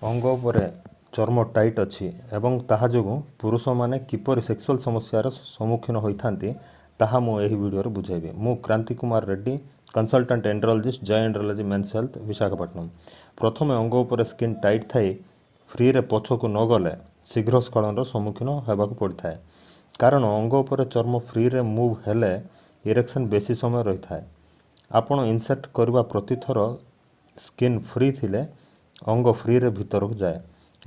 ଅଙ୍ଗ ଉପରେ ଚର୍ମ ଟାଇଟ୍ ଅଛି ଏବଂ ତାହା ଯୋଗୁଁ ପୁରୁଷମାନେ କିପରି ସେକ୍ସୁଆଲ୍ ସମସ୍ୟାର ସମ୍ମୁଖୀନ ହୋଇଥାନ୍ତି, ତାହା ମୁଁ ଏହି ଭିଡ଼ିଓରେ ବୁଝାଇବି। ମୁଁ କ୍ରାନ୍ତି କୁମାର ରେଡ୍ଡି, କନସଲଟାଣ୍ଟ ଏଣ୍ଡ୍ରୋଲୋଜିଷ୍ଟ, ଜୟ ଏଣ୍ଡ୍ରୋଲୋଜି ମେନ୍ସ ହେଲ୍ଥ, ବିଶାଖାପଟ୍ଟନମ। ପ୍ରଥମେ ଅଙ୍ଗ ଉପରେ ସ୍କିନ୍ ଟାଇଟ୍ ଥାଇ ଫ୍ରିରେ ପଛକୁ ନ ଗଲେ ଶୀଘ୍ର ସ୍ଖଳନର ସମ୍ମୁଖୀନ ହେବାକୁ ପଡ଼ିଥାଏ। କାରଣ ଅଙ୍ଗ ଉପରେ ଚର୍ମ ଫ୍ରିରେ ମୁଭ୍ ହେଲେ ଇରେକ୍ସନ୍ ବେଶୀ ସମୟ ରହିଥାଏ। ଆପଣ ଇନସର୍ଟ କରିବା ପ୍ରତିଥର ସ୍କିନ୍ ଫ୍ରି ଥିଲେ ଅଙ୍ଗ ଫ୍ରିରେ ଭିତରକୁ ଯାଏ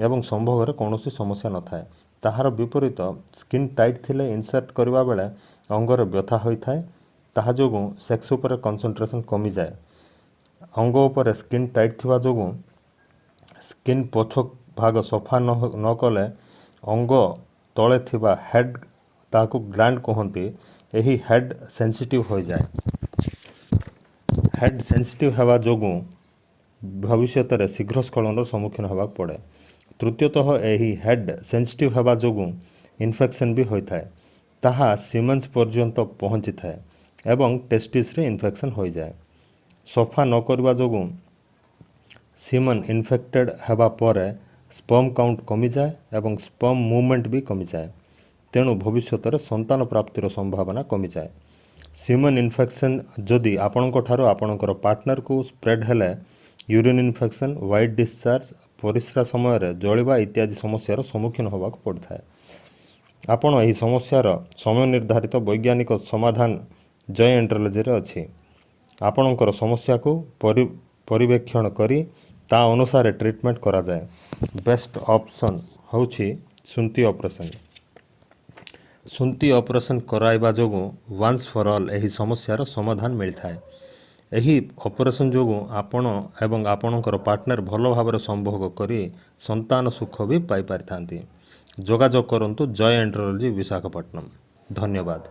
ଏବଂ ସମ୍ଭୋଗରେ କୌଣସି ସମସ୍ୟା ନଥାଏ। ତାହାର ବିପରୀତ, ସ୍କିନ୍ ଟାଇଟ୍ ଥିଲେ ଇନସର୍ଟ କରିବା ବେଳେ ଅଙ୍ଗରେ ବ୍ୟଥା ହୋଇଥାଏ। ତାହା ଯୋଗୁଁ ସେକ୍ସ ଉପରେ କନସେନ୍ଟ୍ରେସନ୍ କମିଯାଏ। ଅଙ୍ଗ ଉପରେ ସ୍କିନ୍ ଟାଇଟ୍ ଥିବା ଯୋଗୁଁ ସ୍କିନ୍ ପଛ ଭାଗ ସଫା ନ କଲେ ଅଙ୍ଗ ତଳେ ଥିବା ହେଡ଼୍, ତାହାକୁ ଗ୍ଲାଣ୍ଡ କୁହନ୍ତି, ଏହି ହେଡ଼୍ ସେନ୍ସିଟିଭ୍ ହୋଇଯାଏ। ହେଡ଼୍ ସେନ୍ସିଟିଭ୍ ହେବା ଯୋଗୁଁ ଭବିଷ୍ୟତରେ ଶୀଘ୍ର ସ୍ଖଳନର ସମ୍ମୁଖୀନ ହେବାକୁ ପଡ଼େ। ତୃତୀୟତଃ, ଏହି ହେଡ଼୍ ସେନ୍ସିଟିଭ୍ ହେବା ଯୋଗୁଁ ଇନଫେକ୍ସନ୍ ବି ହୋଇଥାଏ। ତାହା ସିମେନ୍ସ ପର୍ଯ୍ୟନ୍ତ ପହଞ୍ଚିଥାଏ ଏବଂ ଟେଷ୍ଟିସ୍ରେ ଇନଫେକ୍ସନ୍ ହୋଇଯାଏ। ସଫା ନ କରିବା ଯୋଗୁଁ ସିମନ୍ ଇନଫେକ୍ଟେଡ଼୍ ହେବା ପରେ ସ୍ପର୍ମ କାଉଣ୍ଟ କମିଯାଏ ଏବଂ ସ୍ପର୍ମ ମୁଭମେଣ୍ଟ ବି କମିଯାଏ। ତେଣୁ ଭବିଷ୍ୟତରେ ସନ୍ତାନ ପ୍ରାପ୍ତିର ସମ୍ଭାବନା କମିଯାଏ। ସିମନ୍ ଇନଫେକ୍ସନ୍ ଯଦି ଆପଣଙ୍କ ଠାରୁ ଆପଣଙ୍କର ପାର୍ଟନରକୁ ସ୍ପ୍ରେଡ୍ ହେଲେ ୟୁରିନ୍ ଇନଫେକ୍ସନ୍, ହ୍ୱାଇଟ୍ ଡିସଚାର୍ଜ, ପରିସ୍ରା ସମୟରେ ଜଳିବା ଇତ୍ୟାଦି ସମସ୍ୟାର ସମ୍ମୁଖୀନ ହେବାକୁ ପଡ଼ିଥାଏ। ଆପଣ ଏହି ସମସ୍ୟାର ସମୟ ନିର୍ଦ୍ଧାରିତ ବୈଜ୍ଞାନିକ ସମାଧାନ ଜୟ ଏଣ୍ଡ୍ରୋଲୋଜିରେ ଅଛି। ଆପଣଙ୍କର ସମସ୍ୟାକୁ ପର୍ଯ୍ୟବେକ୍ଷଣ କରି ତା ଅନୁସାରେ ଟ୍ରିଟମେଣ୍ଟ କରାଯାଏ। ବେଷ୍ଟ ଅପସନ୍ ହେଉଛି ସୁନ୍ତି ଅପରେସନ୍। ସୁନ୍ତି ଅପରେସନ୍ କରାଇବା ଯୋଗୁଁ ୱାନ୍ସ ଫର୍ ଅଲ୍ ଏହି ସମସ୍ୟାର ସମାଧାନ ମିଳିଥାଏ। ଏହି ଅପରେସନ୍ ଯୋଗୁଁ ଆପଣ ଏବଂ ଆପଣଙ୍କର ପାର୍ଟନର ଭଲ ଭାବରେ ସମ୍ଭୋଗ କରି ସନ୍ତାନ ସୁଖ ବି ପାଇପାରିଥାନ୍ତି। ଯୋଗାଯୋଗ କରନ୍ତୁ, ଜୟ ଏଣ୍ଡ୍ରୋଲୋଜି, ବିଶାଖାପଟ୍ଟନମ। ଧନ୍ୟବାଦ।